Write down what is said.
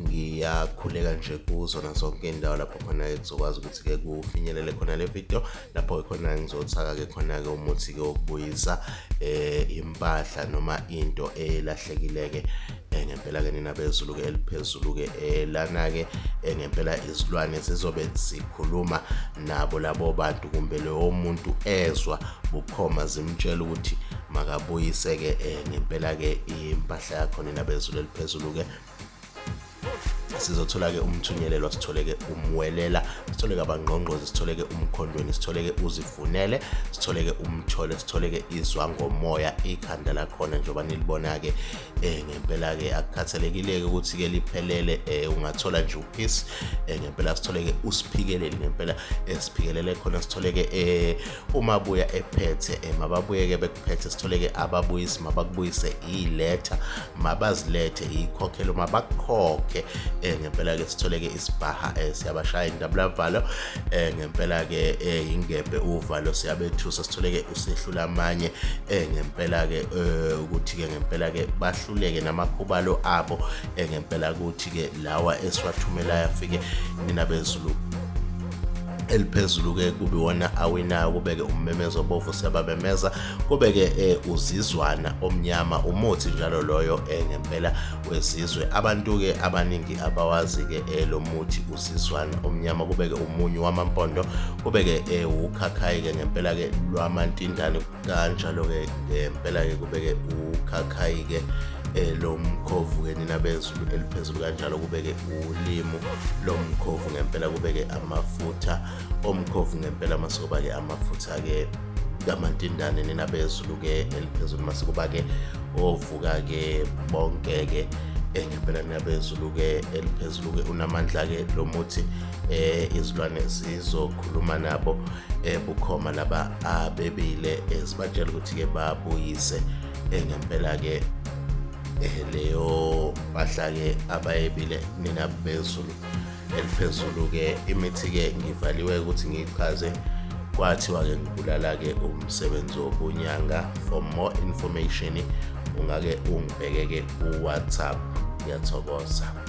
Ngiyakhuleka nje kuzona zonke indawo lapho khona-ke kuzokwazi ukuthi-ke kufinyelele khona le video, lapho khona ngizothaka-ke khona-ke umuthi-ke wokubuyisa impahla noma into elahlekile-ke. Ngempela-ke nina bezulu-ke eliphezulu-ke, lana-ke ngempela izilwane zizobe zikhuluma nabo labo bantu kumbe lowo muntu ezwa bukhoma zimtshela ukuthi makabuyise-ke ngempela-ke impahla yakho. Nina bezulu eliphezulu-ke, sizothola-ke umthunyelelwa, sithole-ke umwelela, sithole-ke abangqongqozi, sithole-ke umkhondweni, sithole-ke uzifunele, sithole-ke umthole, sithole-ke izwa ngomoya. Ikhanda lakhona njengoba nilibona-ke, ngempela-ke akukhathalekile-ke ukuthi-ke liphelele, ungathola nje upeace. Ngempela sithole-ke usiphikeleli, ngempela esiphikelele khona, sithole-ke uma buya ephethe, mababuye-ke bekuphethe, sithole-ke ababuyisi, mabakubuyise iletha, mabazilethe iy'khokhelo, mabakhokhe. Ngempela-ke sithole-ke isibhaha, siyabashaya indabulavalo. Ngempela-ke ingebhe uvalo siyabethusa, sithole-ke usehlula amanye. Ngempela-ke ukuthi-ke ngempela-ke bahluleke namakhubalo abo. Ngempela ukuthi-ke lawa esiwathumelayo afike nina bezulu eliphezulu-ke kube iwona awinayo, kubeke ummemezo obovu siyabamemeza, kubeke uzizwana omnyama, umuthi njalo loyo ngempela wezizwe. Abantu-ke abaningi abawazi-ke lo muthi uzizwana omnyama, kubeke umunyu wamampondo, kubeke ukhakhayi-ke ngempela-ke lwamantindane kanjalo-ke, ngempela-ke kubeke ukhakhayi-ke lomkhovu-ke nina bezulu eliphezulu, kanjalo kubeke ulimu lomkhovu, ngempela kubeke amafutha omkhovu, ngempela masikuba-ke amafutha-ke kamantindane nina bezulu-ke eliphezulu, masikuba-ke ovuka-ke bonke-ke. Ngempela nina bezulu-ke eliphezulu-ke, unamandla-ke lo muthi. Izilwane zizokhuluma nabo bukhoma laba abebile, sibatshela ukuthi-ke babuyise ngempela-ke leyo mpahla-ke abayebile nina bezulu eliphezulu-ke. Imithi-ke ngivaliwe ukuthi ngiyichaze, kwathiwa-ke ngibulala-ke umsebenzi wobunyanga. For more information ungake ungibheke-ke ku-WhatsApp. Ngiyathokoza.